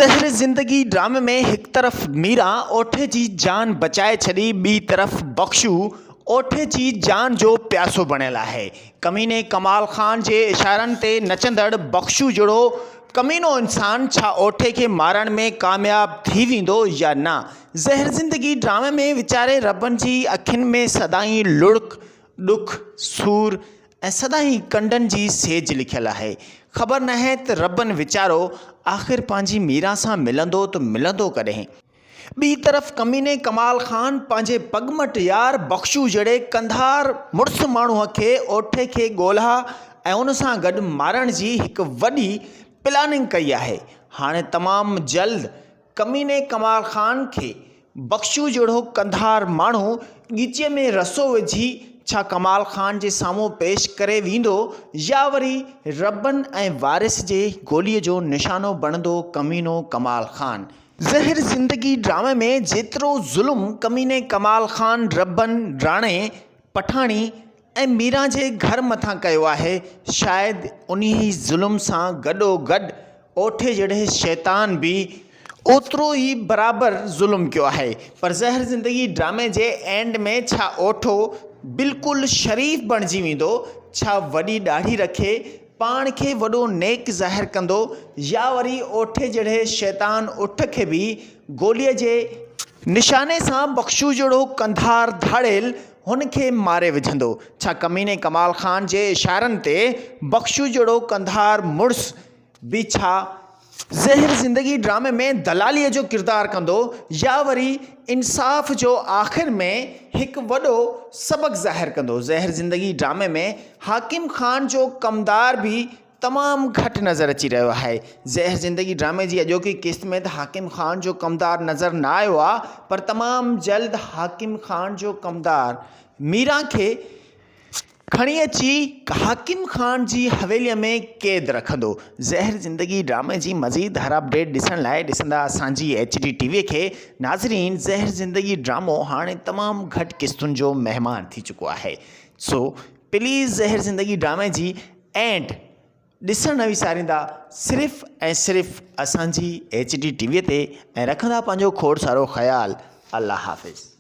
زهر زندگي ڊرامي ۾ هڪ طرف ميران اوٺي جي جان بچائي ڇڏي ٻي طرف بخشو اوٺي جي جان جو پياسو بڻيل آهي. ڪميني ڪمال خان جي اشارن تي نچندڙ بخشو جهڙو ڪمينو انسان ڇا اوٺي کي مارڻ ۾ ڪامياب ٿي ويندو يا نه؟ زهر زندگي ڊرامي ۾ ويچاري ربن جي اکين ۾ سدائين لڙڪ، ڏک، سور ۽ سدائين ڪنڊن جي سيج لکيل آهي. خبر ناهي ته ربن ويچارو آخر پنهنجي ميران سان ملندو ته ملندو ڪڏهن؟ ٻي طرف ڪميني ڪمال خان پنهنجي پڳمٽ يار بخشو جهڙي ڪنڌار مڙس ماڻهوء کي اوٺي کي ڳولها ۽ ان سان گڏ مارڻ جي هڪ وڏي پلاننگ ڪئي آهي. هاڻي تمام جلد ڪميني ڪمال خان کي بخشو جهڙو ڪنڌار ماڻهو ڳچيء ۾ رسو وجهي ڇا ڪمال خان جي سامهون پيش ڪري ويندو يا وري ربن ۽ وارث جي گوليء جو نشانو بڻندو ڪمينو ڪمال خان. زهر زندگي ڊرامي ۾ جيترو ظلم ڪميني ڪمال خان ربن راڻي پٺاڻي ۽ ميران جي گهر مٿان ڪيو آهي، شايد انهي ظلم سان گڏو گڏ اوٺي جهڙي شيطان به اوترو ئي برابر ظلم ڪيو آهي. پر زهر زندگي ڊرامي جي اينڊ ۾ ڇا اوٺو بلڪل شريف بڻجي ويندو؟ ڇا وڏي ڏاڙهي رکي پاڻ کي وڏو نيڪ ظاهر ڪندو يا وري اوٺي جهڙي شيطان اٺ کي به گوليء جي نشاني سان بخشو جهڙو ڪنڌار ڌاڙيل هن کي ماري وجهندو. ڇا ڪميني ڪمال خان جي اشارن تي بخشو جهڙو ڪنڌار مڙس به ڇا زهر زندگي ڊرامي ۾ دلاليء جو ڪردار ڪندو يا وري انصاف جو آخر ۾ هڪ وڏو سبق ظاهر ڪندو. زهر زندگي ڊرامي ۾ حاڪم خان جو ڪمدار به تمام گهٽ نظر اچي رهيو آهي. زهر زندگي ڊرامي جي اڄوڪي قسط ۾ ته حاڪم خان جو ڪمدار نظر نه آيو آ پر تمام جلد حاڪم خان جو ڪمدار ميران کي کڻي اچي حاڪم خان جي حويلي ۾ قيد رکندو. زهر زندگي ڊرامي جي مزيد هر اپڊيٽ ڏسڻ لاء ڏسندا اسان جي ايڇ ڊي ٽي وي کي. ناظرين زهر زندگي ڊرامو هاڻي تمام گهٽ قسطن جو مهمان ٿي چڪو آهي سو پليز زهر زندگي ڊرامي جي اينڊ ڏسڻ نه وساريندا صرف ۽ صرف اسان جي ايڇ ڊي ٽي وي تي ۽ رکندا پنهنجو کوڙ سارو خيال الله حافظ.